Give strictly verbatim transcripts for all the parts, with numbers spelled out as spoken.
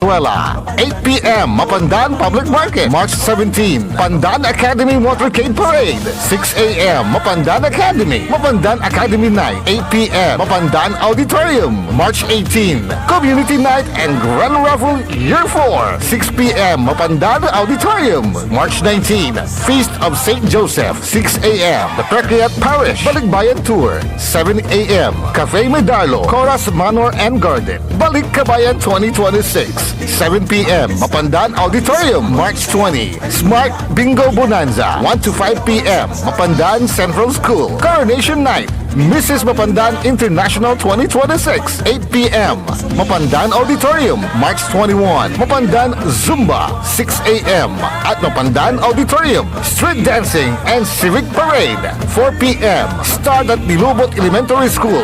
Eskwela, eight p m, Mapandan Public Market, March seventeen, Pandan Academy Motorcade Parade, six a m, Mapandan Academy, Mapandan Academy Night, eight p m, Mapandan Auditorium, March eighteen, Community Night and Grand Raffle Year four, six p m, Mapandan Auditorium, March nineteen, Feast of Saint Joseph, six a m, The Recreat Parish, Balikbayan Tour, seven a m, Cafe Medalo, Coras Manor and Garden, Balikbayan twenty twenty-six, seven p m, Mapandan Auditorium, March twenty, Smart Bingo Bonanza, one to five p m, Mapandan Central School, Coronation Night, Missus Mapandan International twenty twenty-six, eight p m, Mapandan Auditorium, March twenty-one, Mapandan Zumba, six a m, at Mapandan Auditorium, Street Dancing and Civic Parade, four p m, Start at Nilubot Elementary School,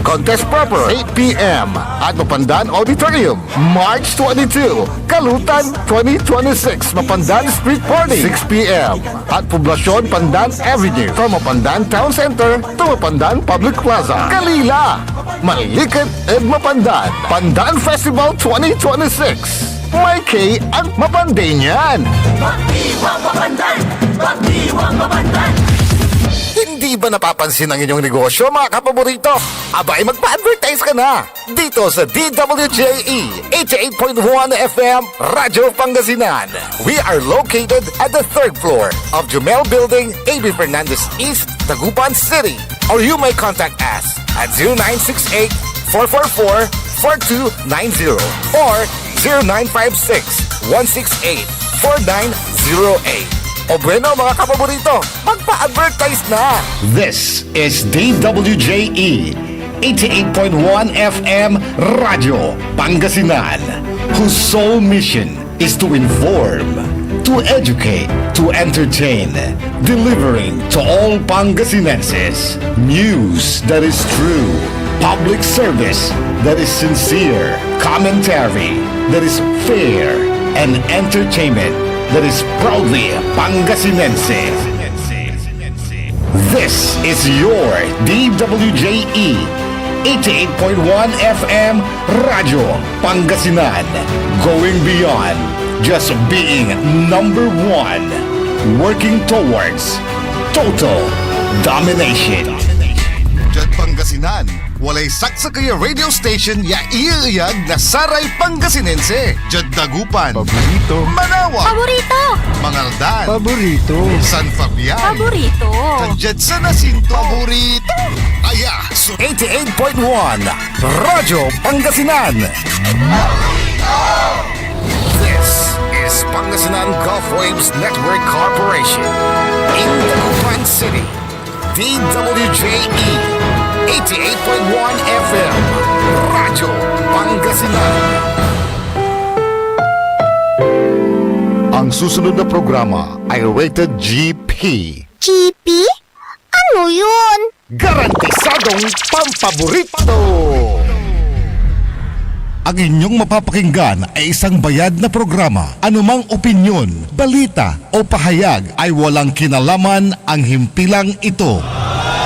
Contest Proper, eight p m, at Mapandan Auditorium, March twenty-two, Kalutan twenty twenty-six, Mapandan Street Party, six p m, at Poblacion Pandan Avenue, from Mapandan Town Center to Mapandan Public Plaza. Kalila, maliket ed Mapandan. Pandan Festival twenty twenty-six. May K ang Mapanday niyan. Magdiwang Mapandan! Magdiwang Mapandan! Hindi ba napapansin ang inyong negosyo, mga kapaborito? Abay, magpa-advertise ka na dito sa D W J E eighty-eight point one F M Radyo Pangasinan. We are located at the third floor of Jumel Building, A B Fernandez East, Dagupan City. Or you may contact us at zero nine six eight, four four four, four two nine zero or zero nine five six, one six eight, four nine zero eight. O bueno, mga kapaborito, magpa-advertise na! This is D W J E, eighty-eight point one F M Radyo Pangasinan, whose sole mission is to inform, to educate, to entertain, delivering to all Pangasinenses news that is true, public service that is sincere, commentary that is fair, and entertainment that is proudly Pangasinense. This is your D W J E eighty-eight point one F M Radyo Pangasinan. Going beyond just being number one. Working towards total domination. Diad Pangasinan, walay saksakey a radio station ya iyeeyag na saray Pangasinense. Diad Dagupan, paborito. Manawa, paborito. Mangaldan, paborito. San Fabian, paborito. Tan diad San Jacinto, paborito. Aya so eighty-eight point one Radyo Pangasinan. This is Pangasinan Gulf Waves Network Corporation in Dagupan City. D W J E, eighty-eight point one F M, Radyo Pangasinan. Ang susunod na programa ay rated G P. G P? Ano yun? Garantisadong pampaborito! Ang inyong mapapakinggan ay isang bayad na programa. Anumang opinyon, balita, o pahayag ay walang kinalaman ang himpilang ito.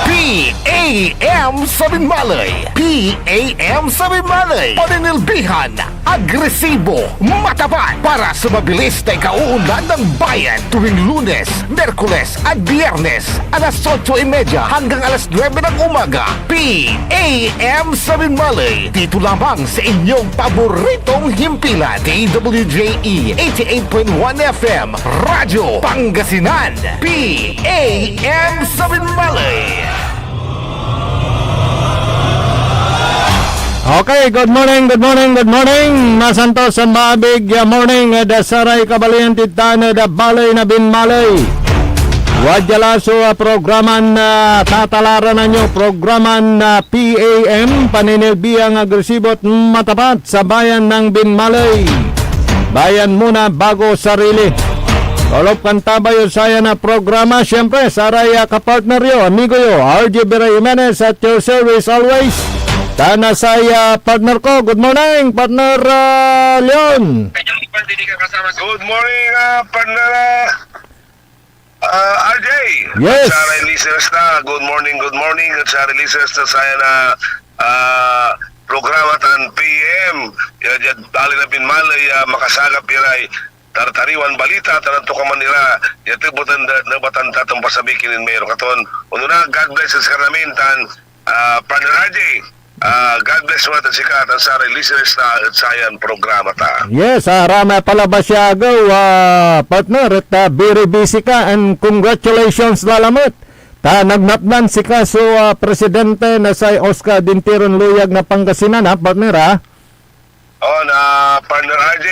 P A M sa Binmaley! P A M sa Binmaley! Paninilbihan, agresibo, matapat para sa mabilis na ikauunlad ng bayan tuwing Lunes, Miyerkules at Biyernes, alas otso y media hanggang alas nuebe ng umaga. P A M sa Binmaley, dito lamang sa inyong paboritong himpilan, D W J E eighty-eight point one F M, Radyo Pangasinan, P A M sa Binmaley. Okay, good morning, good morning, good morning. Masantos a maabig ya morning ed saray kabalian ti tan ed baley na Binmaley. Wadya la so, ah, programan, ah, tatalaranan yo, programan, ah, P A M, paninilbihan, agresibo at matapat sa bayan ng Binmaley. Bayan muna bago sarili. Olop kan tabay ed sayan a programa, siyempre, saray, ah, kapartner yo, amigo yo, R J Vera Jimenez, at your service always. Tan, ah, say, ah, partner ko, good morning, partner, ah, Leon. Good morning, ah, partner, ah, ah, R J. Yes. At saray listeners na, good morning, good morning. At saray listeners na sayan a, ah, programa tan P E M, ya diad Bali na Binmaley, ya makasagap iray tartariwan balita tan antokaman ira ya tebeten da, nebatan da tan pasabi kinin Mayor. Katon, onona, God bless ed sikaran amin tan, ah, Partner R J, ah, God bless met ed sika tan saray listeners ta ed sayan programa ta. Yes, ah, ramay palabas ya agew, ah, partner, et, ah, very busy ka, and congratulations lalamet. Ta nagnapnan sika so, ah, presidente na say OSCA ed intiron luyag na Pangasinan, ha, partner, ha? On, ah, Partner R J,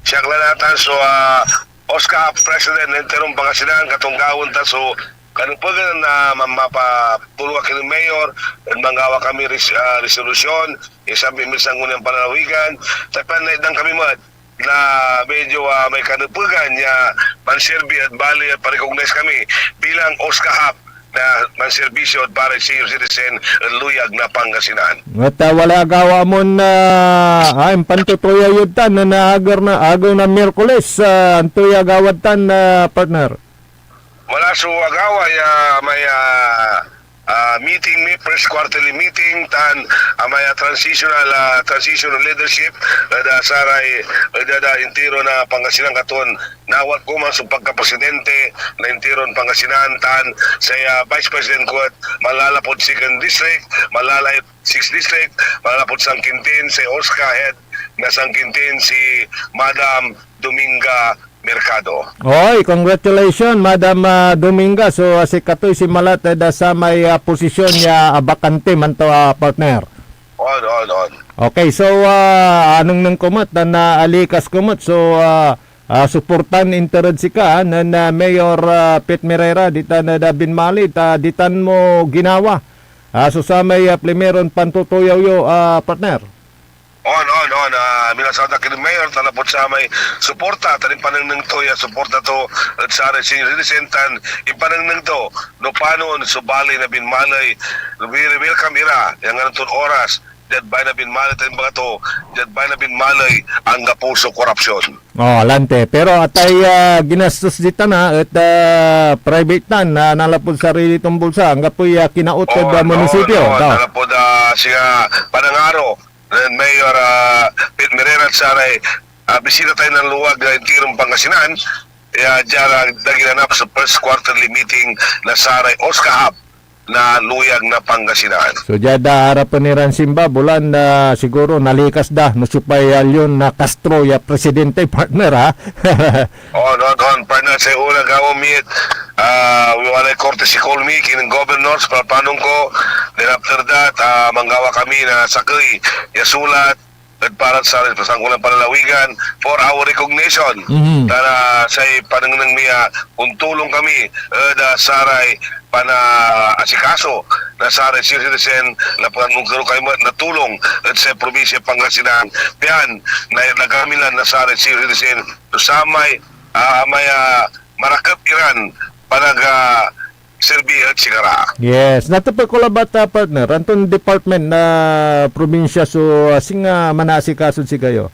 siak la natan so, ah, OSCA President na interon Pangasinan, katong gawaen ta so kanepegan na ma-, mapatulong ak ed mayor, et manggawa kami res-, ah, resolusyon, insan insan ko nian panlalawigan, ta pian naitdan kami met na medyo, ah, may kanepegan ya manserbi ed bali et pa-recognize kami bilang OSCA hub na manserbisyo ed para senior citizen ed luyag na Pangasinan. Et, ah, walay agawa mon, ah, ah, impantutuyaw yod tan na, na ager na, agew na Miyerkules, ah, antoy agawad tan, ah, partner? Wala so agawa ya may, ah, ah, meeting mi, first quarterly meeting, tan, ah, may, ah, transitional, ah, transitional leadership, ed, ah, saray, ed, ah, intiro na Pangasinan katon nawat ko man so pagkapresidente na intiron Pangasinan, tan say, ah, vice president ko et malalapud second district, malalapud sixth district, malalapud San Quintin, say OSCA head na San Quintin, si Madam Dominga Mercado. Oy, congratulations, Madam, ah, Dominga. So, ah, sikatoy sinmalat ed, ah, samay, ah, posisyon ya, ah, bakante man to, ah, partner. On, on, on. Okay, so, ah, anengneng ko met, ah, naalikas ko met. So, ah, ah, suportan inter ed sika, ah, nen, ah, Mayor, ah, Pete Merera, ditan ed, ah, Binmaley, ta ditan mo ginawa, ah, so samay, ah, primeron pantutuyaw yo, ah, partner. On, on, on. Ah, minasaot ak ed Mayor, tan lapud samay suporta, tan impanengneng to ya suporta to ed saray senior citizen, tan impanengneng to no panon so baley na Binmaley, very welcome ira, ya ngaran ton oras, diad baley na Binmaley, tan imbaga to, diad baley na Binmaley, anggapo so korupsyon. Oh, lante. Pero atay, ah, ginastos ditan, ah, et, ah, private tan, ah, nanlapud sarili ton bulsa, anggapoy, ah, kinaot ed, ah, munisipyo. On, on, nanlapud, ah, siya panangaro nen Mayor, ah, Pete Merera et saray, ah, bisita tayo ng luwag na intiron Pangasinan, ya dia la naginanap so first quarterly meeting na saray OSCA hub na luyag na Pangasinan. So, diad arapen iran simba, bulan, ah, siguro nalikas da no siopay, ah, Leon na Castro ya presidente, partner, ha? On, on, on, partner, say una gawa mi et, ah, walay courtesy call mi kinen governor so palpalong ko. Then after that, ah, manggawa kami na sakey ya sulat ed para sa Sangkulang Panlalawigan for our recognition. Mhm. Tan, ah, say panengneng mi a ontulong kami ed, ah, saray panaasikaso na saray senior citizen, na panongkero kami met na tulong ed say probinsya Pangasinan, pian na, nagamit lan na saray senior citizen so samay, ah, may, ah, marakep iran panag, ah, serbi ed sikara. Yes. Natepet ko labat, ah, partner, anton department na probinsya so, ah, singa manaasikaso ed sikayo?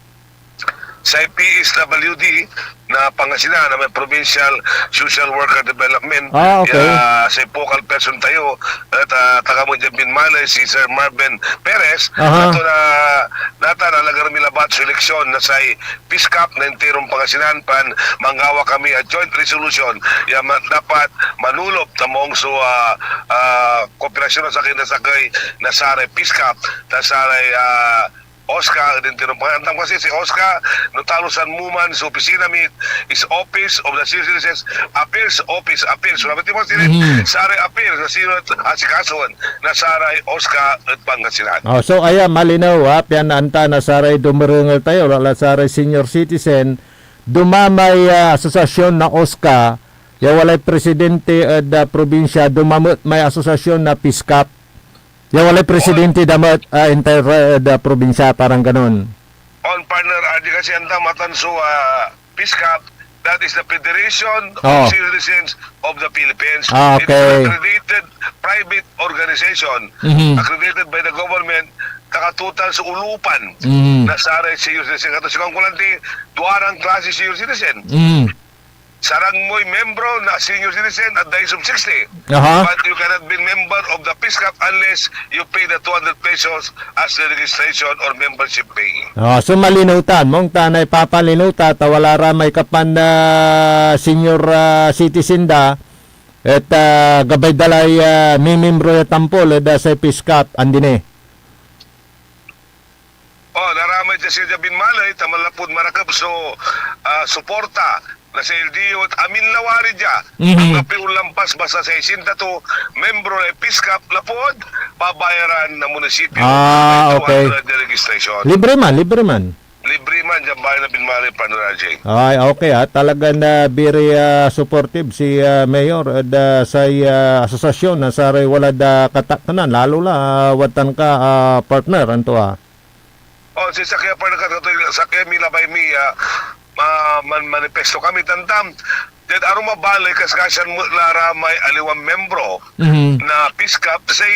Say P S W D na Pangasinan, na may Provincial Social Worker Development, ah, okay, ya say focal person tayo, et, ah, taga mo diad Binmaley, si Sir Marvin Perez, aha, ato na, natan, alagar mi labat so eleksyon na say PISCAP na intiron Pangasinan, pian manggawa kami a joint resolution ya ma-, dapat manulop ta maong so, ah, ah, kooperasyon na sakey na sakey na saray PISCAP, ta saray, ah, OSCA ed intiron Pangasinan. Antam kasi si OSCA, no talusan mo man so opisina mi, is Office of the Citizens Affairs, Office, Affairs. So, labay ti mo, mhm, saray affairs na sino at asikasoan na saray OSCA ed Pangasinan. Oh, so aya, malinaw, ha, pian anta na saray dumerengel tayo, lala saray senior citizen, dumamay, ah, asosiasyon na OSCA, ya walay presidente ed, ah, probinsya, dumamet may asosiasyon na PISCAP, ya walay presidente da met, ah, entire ed, ah, probinsya, parang ganon. On, partner, adi kasi anta matan so, ah, PISCAP, that is the Federation of, oh, Citizens of the Philippines. Ah, okay. It is an accredited private organization, mhm, accredited by the government, ta katotal so olupan, mhm, na saray senior citizen. Kato, sikan ko lanti, duaran klase senior citizen. Mhm. sarag moy membro na senior citizen at the age of sixty. Aha. But you cannot be member of the PISCAP unless you pay the two hundred pesos as the registration or membership fee. Ah, so malinutan, mong tanay papalinuta, ta wala ra may kapan, ah, senior, ah, citizen da, et, ah, gabay da lay, ah, mimembro ya tampol ed, ah, say PISCAP, andi ni. Oh, naramay dia sila dia binmaley, ta manlapud marakep so, ah, suporta na say L G U et amin lawari dia. Mhm. Anggapoy onlampas basta say sinta to, membro na PISCAP lapud babayaran na munisipyo. Ah, okay. Two hundred na registration. Libre man, libre man. Libre man dia bayan na binmaley, Partner R J. Ay, okay, ah. Talagan, ah, very, ah, supportive si, ah, Mayor ed, ah, say, ah, asosasyon na saray walad, ah, kataknan, lalo la, ah, wadtan ka, ah, partner, anto, ah? Oh, si sakey a partner, katoy sakey mi labay mi, ah, ma-, man-, manifesto kami, tantam. Diad arum a baley, kaskasian met la ra may aliwan membro Mhm. na PISCAP, say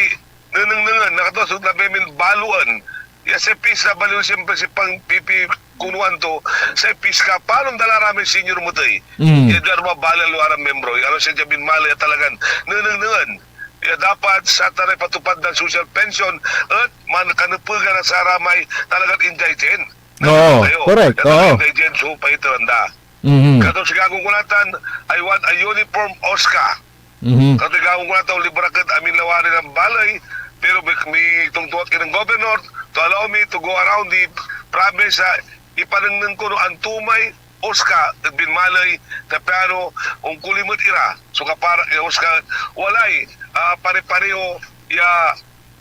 nenengnengen, nakatua so labay min baloen. Ya say PISA, baliw siyempre si pang-, pipikunoan to, say PISCAP, panon da la ra may senior met ey. Mm. Ya diad arum a baley, aliwa ra membro, ano, say dia binmaley a talagan nenengnengen. Ya dapat satan ay patupad na social pension et mankanepegan na saramay talagan indigent. Oo, correct, oo. Indigent so paiteran da. Mhm. Kato si gagong ko natan, I want a uniform OSCA. Mhm. Kato si gagong ko natan, onlibrak ed amin lawari na baley, pero mi, mitungtong ak nen governor to allow me to go around the province, ah, ipanengneng ko no anto may OSCA ed binmaley, ta piano onkoli met ira so kaparak ya OSCA, walay, ah, pare-pareho ya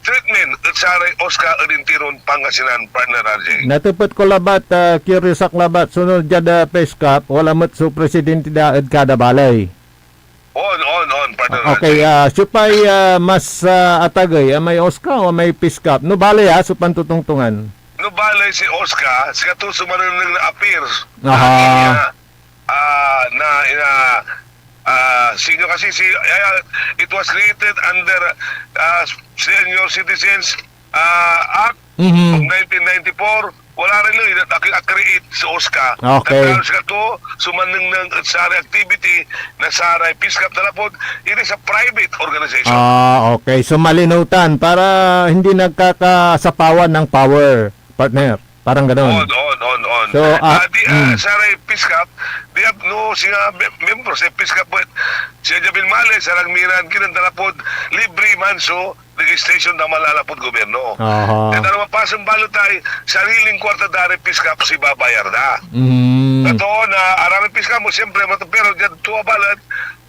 treatment ed saray OSCA ed intiron Pangasinan, Partner R J. Natepet ko labat, ah, curious ak labat, so no diad, ah, PISCAP, wala met so presidente da ed kada baley? On, on, on, Partner Okay, R J. Ah, siopay, ah, mas, ah, atagey, amay OSCA o amay PISCAP? No baley, ah, so pantotongtongan. No baley si OSCA, sikato so manengneng na affairs. Aha. Na, ah, na, ina, ah, senior kasi si, ah, it was created under, ah, Senior Citizens, ah, Act Mhm. of nineteen ninety-four. Wala rin, no, ina-, ak-, a-create si OSCA. Okay. Kaya sikato so manengneng ed saray activity na saray PISCAP na lapud, it is a private organization. Ah, okay. So, malinutan para hindi nagkakasapawan ng power, partner. Parang ganon. On, on, on, on. So, ah, Ah, di, ah, mm. saray PISCAP, di ap-, no, singa mem-, membro say PISCAP, but siya dia binmaley, sarag miran, kinanta lapud, libre man so registration da manlalapud gobyerno. Aha. Kaya na mapasang balotay, sariling kwarta da ray PISCAP so ibabayar da. Mm. Totoo na aramay PISCAP mo, siyempre, mato-, pero diad tua balet,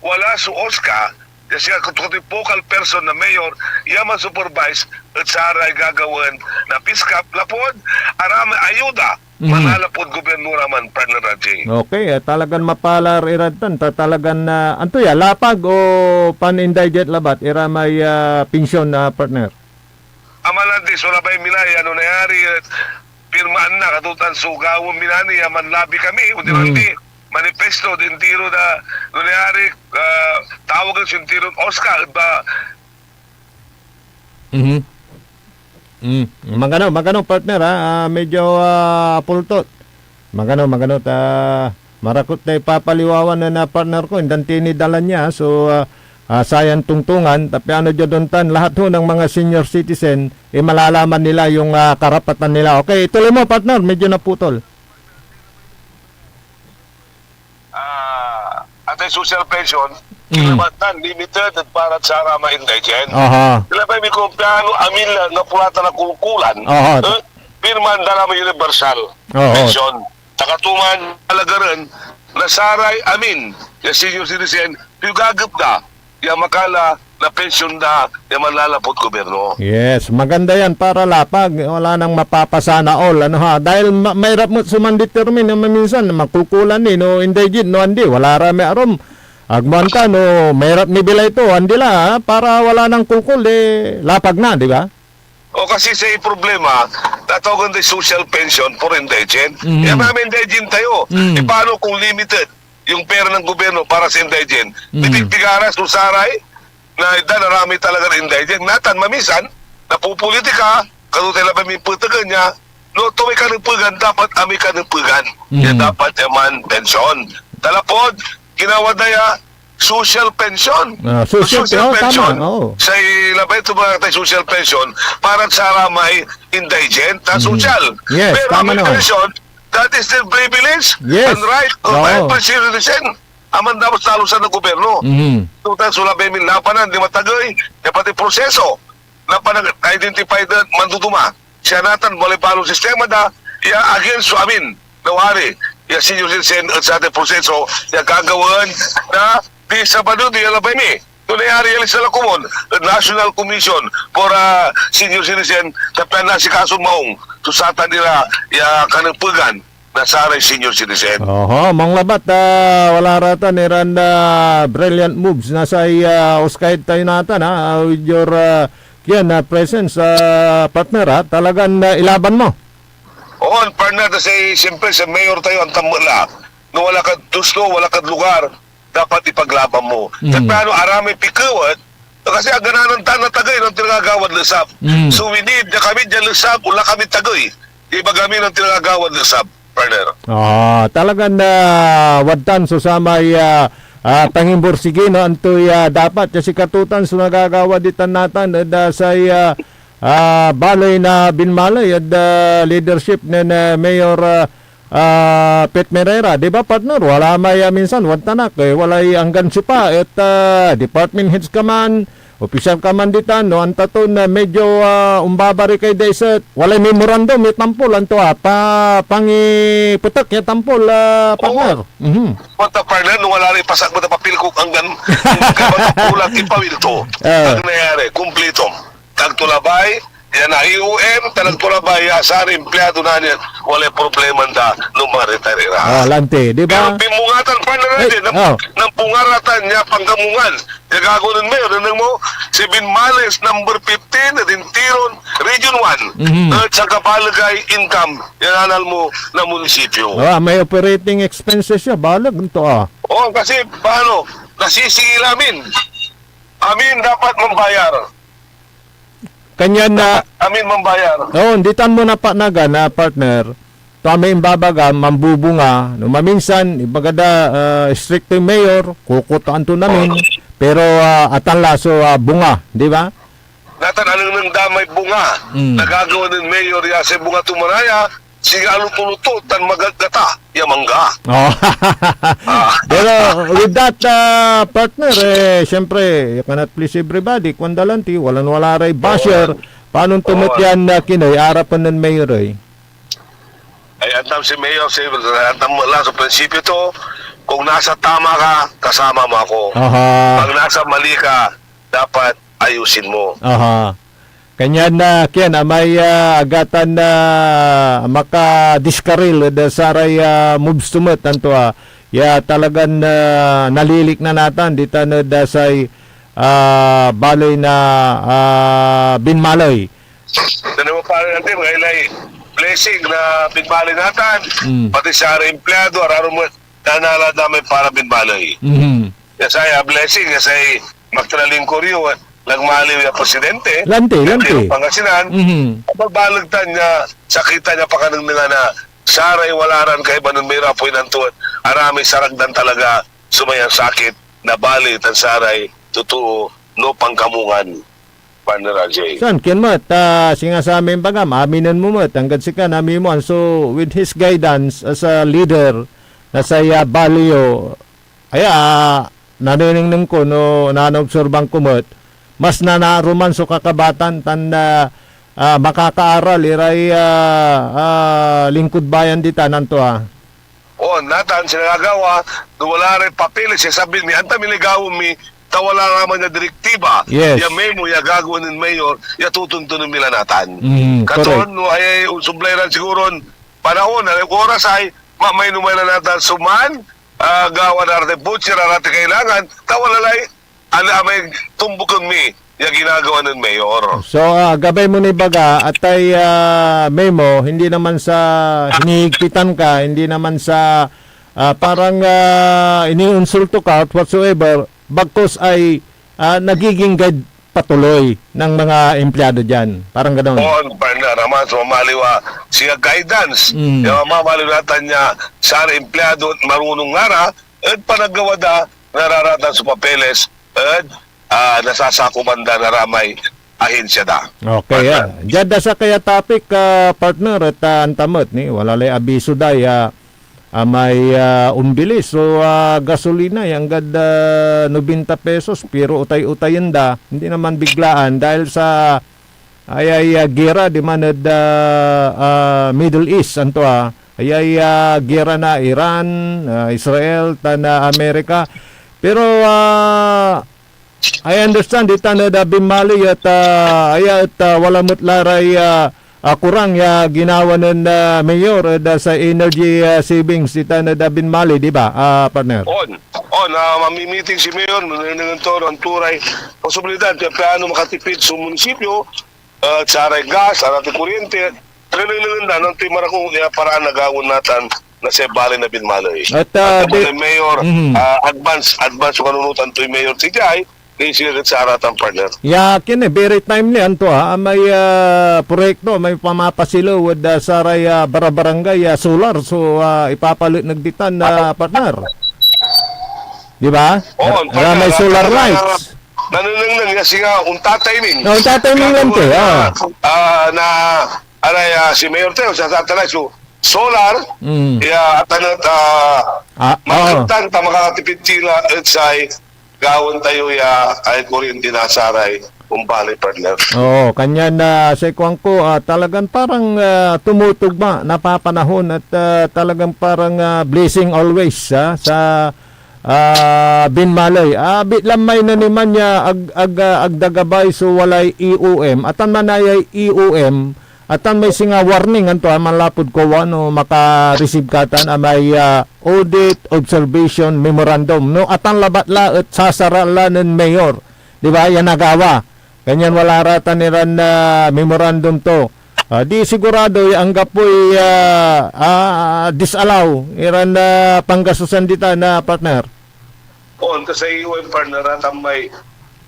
wala so OSCA, ya siya kutokutoy focal person na mayor, ya man-supervise ed saray gagawaen na PISCAP lapud aramay ayuda Mhm. manlalapud gobyerno ra man, Partner Raji. Okay, eh, talagan mapalar irad tan, ta talagan, ah, anto ya, lapag o pan-indigent labat iramay, ah, pensyon, ah, partner? Amalanti so labay mi la, ano nayari, eh, pirmaan na, katutan so gawaen mi la ni, ya manlabi kami, o di Mhm. manti, manifesto, din tiro na, ano nayari, ah, tawagen so intiron OSCA, ba? Mhm. Mm. Magano, magano, partner, ha? Ah, medyo, ah, apultot. Magano, magano, ta marakot na ipapaliwawan na, na partner ko, indan tinidalan niya. So, ah, ah, sayan tungtungan, ta piano dia dontan, lahat ho ng mga senior citizen, eh, malalaman nila yung, ah, karapatan nila. Okay, ituloy mo, partner, medyo naputol. Ah, atay social pension, Mm. kinabatan, limited, at para sa mga indigent. Aha. Sila pa may kumpiano, amin na, na pulatan na kulkulan, Aha. eh, pirman da naman universal Aha. pension. Takatuman, alagaran, na saray amin, ya senior citizen, pigagep da, ya makala na pension da, ya manlalapud gobyerno. Yes, maganda yan para lapag. Wala nang mapapasana all. Ano ha? Dahil ma-, mairap mo sumandetermine, no, maminsan, makukulan ni, no, indigent, no, andi. Wala ra may arum. Agmo anta, no, mairap ni bilay to, andi la, ha? Para wala nang kukul, eh, lapag na, di ba? O kasi sa problema, tatawagan tayo social pension for indigent. Mm. Kaya may indigent tayo. Mm. E paano kung limited yung pera ng gobyerno para sa indigent? Mm. Pipigpigaras o saray na ida na rami talaga ng indigent. Natan, mamisan, napupulitika, kano tayo labay may putagan niya, no, to may kanepegan, dapat amay kanepegan. Mm. Ya dapat yaman pension. Talapod, ginawa da ya social pension. Ah, social, social oh, tama, pension, oo. Say labay to mga tay social pension para sa ramay indigent na Mm. social. Yes, pero tama amay naman. Pension, that is their privilege Yes. and right. Kung Oo. tayo pa senior citizen, aman dapat sa alusan ng gobyerno. Mhm. Total, so labay min lapanan, di matagey, ya pati proseso na panag-identify na manduduma. Siya natan, walay palong sistema da, ya against so amin, nawari, ya senior citizen, et sa ating proseso, ya gagawaen na di Sabado, di alabay mi. No nayari, ya lista la komon, National Commission for, ah, Senior Citizen, ta pian nasikaso maong, so satan ira, ya kanepegan, na saray senior citizen. Oho, Manong Labat, ah, wala ratan iran, ah, brilliant moves na say, ah, oskayed tayo natan, ah, with your, ah, kian, ah, presence, ah, partner, ah, talagan, ah, ilaban mo. Oo, partner, kasi siyempre sa mayor tayo, ang tamla. No wala kad tuslo, wala kad lugar, dapat ipaglaban mo. Mm. Sa plano, aramay pikewet, kasi agananan tan na tagey, no, tinagagawad lesap. Mm. So, we need na kami dyan lesap, wala kami tagey. Iba kami ng tinagagawad lesap, partner. Ah, talagan, ah, wadtan so samay, ah, ah, tangimbursigi, no? Antoy, ah, dapat kasi katutan so nagagawa ditan natan, ed, ah, say, ah, ah, baley na binmaley ed, ah, leadership nen, ah, Mayor, ah, ah, Pete Merera. Di ba, partner? Wala may, ah, minsan, wadtan ak, eh, walay anggan siopa, et, ah, department heads ka man, opisyal ka man ditan, no, antaton, ah, medyo, ah, ombabari kay daiset. Walay memorandum ya tampol, anto, ah, pa-, pangipetek ya tampol, ah, partner. Oo. Mhm. Wata, partner, no wala ray pasak mo na papel ko, anggan, anggan ka ba kulang ipawil to? Ah. Ang nangyari, kumplito. Tagto labay, yan na I O M, tagto labay, ya saray empleyado na niyan, walay problema da, no ma-retire ira. Ah, lanti, di ba? Pero binmungatan, partner, Eh, din, ng, oh. ng pungaratan niya, panggamungan. Ya gagawa nen Mayor, nandang mo, si Binmales, number fifteen, na dintiron, Region one. Mhm. At sa kabalagay income, yan anal mo na munisipyo. Ah, may operating expenses siya, balag nito, ah. Oo, kasi, paano, nasisingil amin. Amin dapat mambayar. Kanyan na Amin mambayar. Oo, ditan mo napanagan, ah, partner. To amay imbabaga, mambubunga. No maminsan, ibaga da, ah, strict to yung mayor, kukutaan to namin. Oo. Pero, ah, atan la so, ah, bunga, di ba? Natan anengneng da may bunga. Mm. Nagagawa nen mayor ya say bunga to manaya, sige, aluto-luto tan magagata ya mangga. Oh. Ah. Pero with that, ah, partner, eh, siyempre, you cannot please everybody. Kuan da lanti, walan-wala ray basher. Oo. Paano to met Oo. yan, ah, Kinoy, arapen nen mayor, eh? Ay, antam si mayor, si, antam mo lang sa prinsipyo to, kung nasa tama ka, kasama mo ako. Aha. Pag nasa mali ka, dapat ayusin mo. Aha. Kanyan na, kian, amay, ah, agatan na makadiskaril ed saray, ah, moves to met, anto, ah, ya talagan, ah, nalilikna natan, ditan ed, ah, say, ah, baley na, ah, binmaley. Ano mo, pare, natin, mga ilay blessing na binmaley natan, Mm. pati saray empleyado, araro mo, nanala damay para binmaley. Mhm. Ya saya blessing, ya say magtalingkor yo, eh, nagmaliw ya presidente. Lanti, Lanti lanti. Pangasinan. Mhm. Magbalag tan ya sakita niya pakanengnengan na saray wala ran kaiba nen may rapoy nan tuwat. Aramay saragdan talaga sumayan sakit na bali tan saray totoo no pangkamungan. Partner R J. San, kian met, ah, singa sa amin bagam, aminen mo met, anggad sika, nami mo, and so, with his guidance as a leader, na saya bali yo, Aya, ah, nanenengneng ko no nanaobserban ko met, mas nanaaruman so kakabatan tan, ah, ah, makakaaral iray, ah, ah, lingkod bayan ditan, anto, ah. Oo, natan, sinagagawa, no wala ray papeles ya sabin mi, anta mi ligawen mi, ta wala raman ya direktiba, Yes. ya memo, ya gagawa nen mayor, ya tutuntunen mi la natan. Mm, Katon, correct. no, ay, ay, onsublay ran siguron panahon, ay, oras ay, ma-, may numay la natan, suman, ah, gawa na arati butcher, arati kailangan, ta wala lay, ala, amay tumbuken mi ya ginagawa nen mayor. So, ah, gabay mo ni baga, atay, ah, memo, hindi naman sa hinihigpitan ka, hindi naman sa, ah, parang, ah, iniinsulto ka, whatsoever, bagkus ay, ah, nagiging guide patuloy ng mga empleyado diyan. Parang ganon. Oo, partner, naman, so mamaliw a, siya guidance. Mm. Ya mamaliw natan ya, saray empleyado, marunong ngara, ed panaggawa da, nararatan so papeles ed, ah, nasasakupan da na ramay ahensya da. Okay, ah. Partner. Diad da sakey a topic, ah, partner, et, ah, anta met ni, wala lay abiso da ya, ah, may, ah, ombilis so, ah, gasolina, ya anggad, ah, nobenta pesos, pero utay-utayen da, hindi naman biglaan dahil sa ayay, ah, gera diman ed, ah, ah, Middle East, anto, ah, ayay, ah, gera na Iran, ah, Israel, tan, ah, Amerika. Pero, ah, I understand ditan ed, ah, binmali et, ah, aya et, ah, wala met la ray, ah, ah, kurang ya ginawa nen, ah, Mayor ed, ah, say energy, ah, savings ditan ed, ah, binmali, di ba, ah, partner? On, on, ah, mamimiting si Mayor, nanenengan to, anto ray posibilidad ya piano makatipid so munisipyo, ah, saray gas, saray kuryente, nanenengan da, antoy marakong ya paraan na gawaen natan na say baley na binmali. At, ah, At di- Mayor, Mhm. ah, advance, advance so kanunotan toy Mayor si Jai, ni siya sa aratan, partner. Ya, akin eh, very timely anto, ah, may, ah, proyekto, may pamapasilew ed, ah, saray, ah, barabarangay, ah, solar, so, ah, ipapaletneg ditan, ah, partner. Di ba? Oo, Ra-, partner, may ah, solar ah, lights. Nanenengneng ya singa ontatiming. No, ontatiming lang to, Kaya, ah. ah, na, aray, ah, si Mayor Teo, sa satelay, so, solar, Mm. ya, atan et, ah, Ah, oo. maagtan ta makakatipid tila et say gawaen tayo ya ay kuryente na saray ombaley, partner. Oo, kanyan, ah, say kuan ko, ah, talagan parang, ah, tumutugma, napapanahon at, ah, talagang parang, ah, blessing always, ah, sa, ah, binmali. Ah, abit lan may naniman ya ag, ag, ah, agda gabay so walay E O M. Atan manayay E O M, atan may singa warning anto a manlapud COA no maka-receive ka tan a may, ah, audit observation memorandum. No atan labat la et sasara la nen mayor, di ba, ya nagawa. Kanyan wala ra tan iran, ah, memorandum to. Ah, di sigurado ya anggapoy, ah, ah, disallow iran, ah, panggastusan ditan, partner. On, ta say E O M, partner, atan may,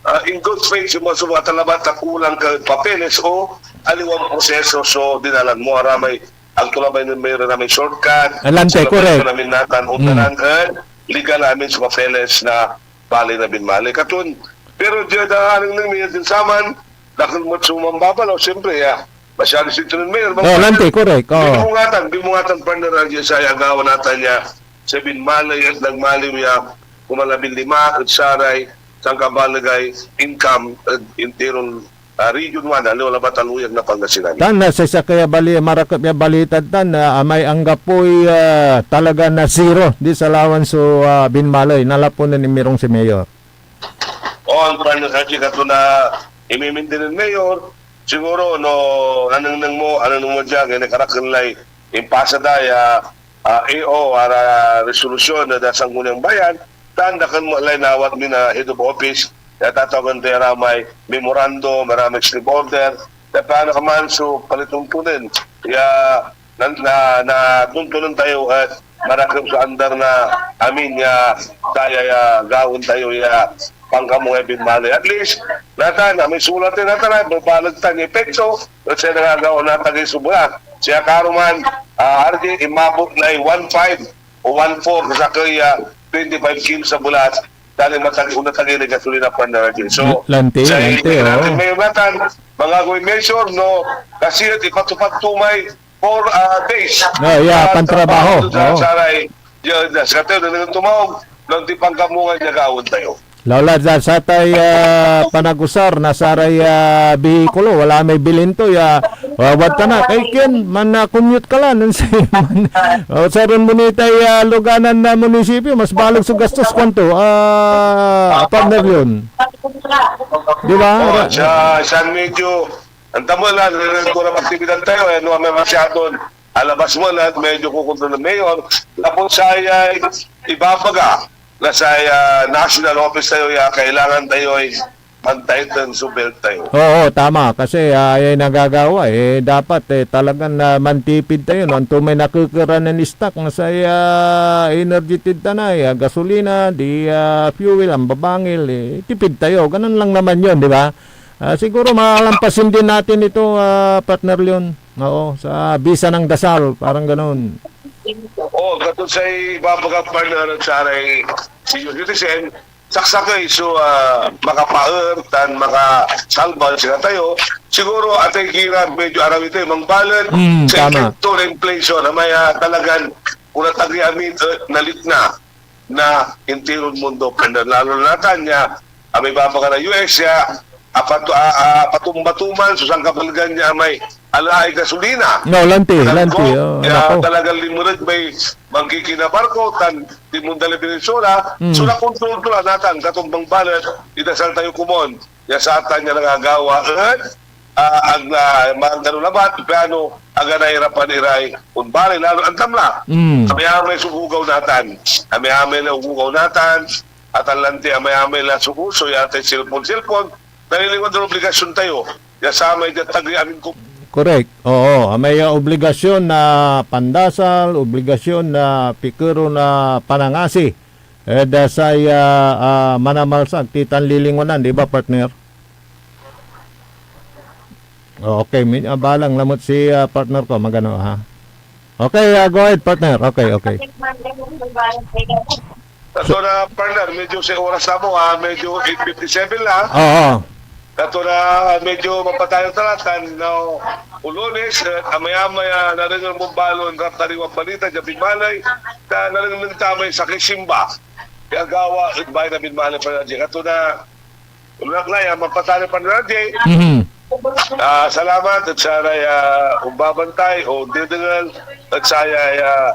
ah, in good faith, sumasubok atan labat ta kulang ka papeles o aliwan proseso so dinalan mo. Aramay, agto labay nen mayor na may shortcut. Alam, te, correct. Namin natan, Mm. ontanan, and legal amin so papeles na baley na binmali. Katon, pero diad anengneng mi din saman, dakel met so mambabalaw, siyempre, ya. Masyado si Tunon Mayor. Oh, lante, correct. Oh. Bimungatan, bimungatan, partner, ang sa agawa natan ya. Sa binmali at nagmaliw ya, kumalabing lima, at saray, sangkabalegay income, at interon, ah, Region one, aliwa labat a luyag na Pangasinan. Tan, ah, sa sakey a bali-, marakep ya balita tan, ah, amay anggapoy, ah, talaga na zero, disallowance so, ah, binmali, nalapunan ni Mirong si Mayor. On, partner, sa sikato na imimindi nen Mayor, siguro, no, anengneng mo, anengneng mo dia, kaya karakel lay impasa da ya, ah, A O, ara resolusyon na da Sangguniang Bayan, tan dakel mo lay nawat mi na head of office, ya tatawagan tayo ra may memorandum, ra may sleep order, ya paano ka man so palituntunin, ya na, na, natuntunan tayo et marakep so andar na amin ya daya ya gawaen tayo ya pangkamungay binmali. At least, natan, amay sulat tayo, natan, ay babaleg tan ya epekto, et say nagagawa na tagay so bulas. Siya karuman, ah, R J, imabot na one five o one four sa sakey ya twenty-five kilos a bulas, dahil matag-, unatagay na gasolina, partner, R J. So, Lante, say lante, oh. Natin may natan, mga gawin measure, no? Kasi ipatupad to may four, ah, days. Ah, yeah, pantrabaho. Sa, Oo. Saray, ya, ya, sa katero, na tumaog, ng tipang kamungan niya gaon tayo. Laulad sa satay, ah, panagusar na saray, ah, behikulo, wala may bilin to, ya, ah, wad tanak. Ay, ken, man, ah, commute ka la, nun si, man, oh, sa ron munitay, ah, luganan na munisipyo, mas baleg so gastos, kuanto, ah, partner yun. Di ba? Oh, sa, sa medyo, ang tamo na, nagkurang aktibidad tayo, eh, no, may masyadon, alabas mo na, medyo kukontrol ng mayor. Tapos saya, ibabaga, na saya national office tayo, ya, kailangan tayo ay mantighten so belt tayo. Oo, tama. Kasi, ah, ay nagagawa, eh, dapat, eh, talagan, ah, mantipid tayo, no? Anto may nakekeranen stock na say, ah, energy tid tanay, ah, gasolina, di, ah, fuel, ang babangil, eh, tipid tayo. Ganun lang naman yun, di ba? Ah, siguro malampasin din natin ito, ah, partner Leon. Oo, sa bisa ng dasal, parang ganun. Oo, O, kato say ibabaga, partner, ed saray senior citizen, saksakey so, ah, makapaer tan makasalba ed sikatayo. Siguro, atay kira medyo arawit tayo, mangbalet Mm, sa tama. Epekto na inflation, amay, ah, talagan onatagey amin, eh, nalikna na interon mundo, partner. Lalo na natan ya, amay ibabaga na U S ya, apat-, a-, a-, apatumba to man so sankabalgan ya may alaay gasolina. No, lanti, Nagko, lanti, oh, ya nako. Talagang linmereg may mangkikinabarko tan tinmunda lay Venezuela. Mm. So, nakontrol to la natan, katumbang balet, idasal tayo komon ya satan ya nangagawa et, ah, ag la, magano labat, piano aga nairapan iray onbalay, lalo antam la. Mm. Amay-amay so ugaw natan. Amay-amay la ugaw natan, at lanti amay-amay la so uso, ya tay cellphone, cellphone, naliliwan dan obligasyon tayo. Ya samay dia tagey amin ko. Correct. Oo, amay, ah, obligasyon na pandasal, obligasyon na pikero na panangasi. Ed, ah, say, ah, ah, manamalsa, agti tan lilingunan, di ba, partner? Oh, okay, mi-, ah, balang lamet si, ah, partner ko, magano, ha? Okay, ah, go ahead, partner. Okay, okay. Kato na, partner, medyo say oras na mo, ah, medyo eight fifty-seven la. Oo. Kato na, medyo mapatayo ta la, tan, no, o Lunes, eh, amay-amay, ah, narengel mo balon rap tariwan balita, dia Binmaley, ta narengel ta may sakey simba. Kaya gawa, ed bayan na Binmaley, partner Jay. Kato na, Wala na, ya, mapatalo pa na, Jay. Mhm. Ah, salamat ed saray, ah, ombabantay o ondedengel ed sayay, ah,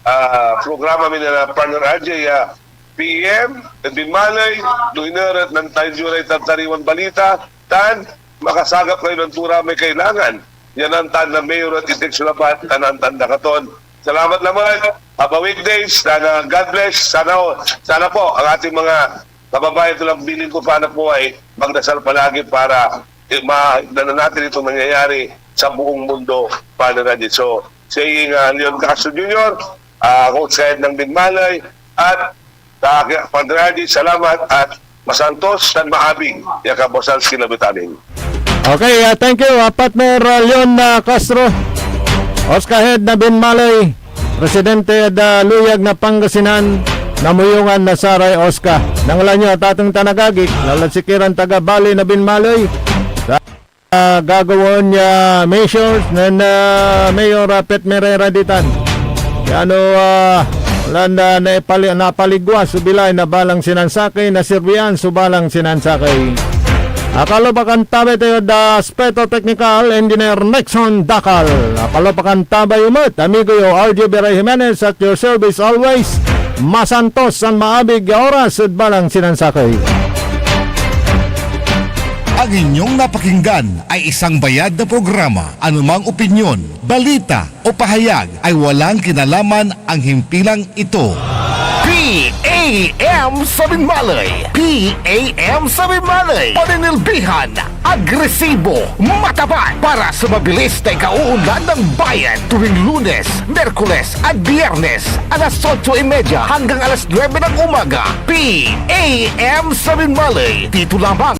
ah, programa mi na Partner R J, ah, P E M, ed Binmaley, no iner et nantayo ray tartariwan balita, tan makasagap kayo ed anto ra may kailangan. Yan antan na Mayor et itik so labat, tan antan da katon. Salamat lamet. Have a weekdays, sana God bless. Sana, sana po ang ating mga kababayan, ito lang bilin ko pa na po ay magdasal palagi para, eh, ma-, na natin itong nangyayari sa buong mundo, Father Randy. So, saying, ah, Leon Castro Junior, ah, host head ng Binmaley, at sa akin, Father Randy, salamat at masantos tan maabig ya kabuasan si Labitanin. Okay, ah, thank you, ah, partner, ah, Leon, ah, Castro, Oscar Head na Binmaley, presidente ed, ah, Luyag na Pangasinan, namuyongan na saray Oscar. Nangalan yo, atateng tan agagi, lalad sikiran taga Bali na Binmaley, sa, ah, gagawaen ya measures nen, ah, Mayor, ah, Pet Merera ditan. Kaya no, ah, lan, ah, naipali-, napaligwa so bilay na balang sinansakey, nasirbian so balang sinansakey. Akalopakan tabay tayo da Aspeto Teknikal, Engineer Nixon Dacal. Akalopakan tabay yo met, amigo yo, R J Biray Jimenez, at your service always. Masantos tan maabig ya oras ed balang sinansakey. Ang inyong napakinggan ay isang bayad na programa. Anumang opinyon, balita, o pahayag ay walang kinalaman ang himpilang ito. P A M sa Binmaley. P A M sa Binmaley. Paninilbihan, agresibo, matapat para sa mabilis na ikauunlad ng bayan tuwing Lunes, Miyerkules at Biyernes, alas otso y media hanggang alas nuebe ng umaga. P A M sa Binmaley. Dito lamang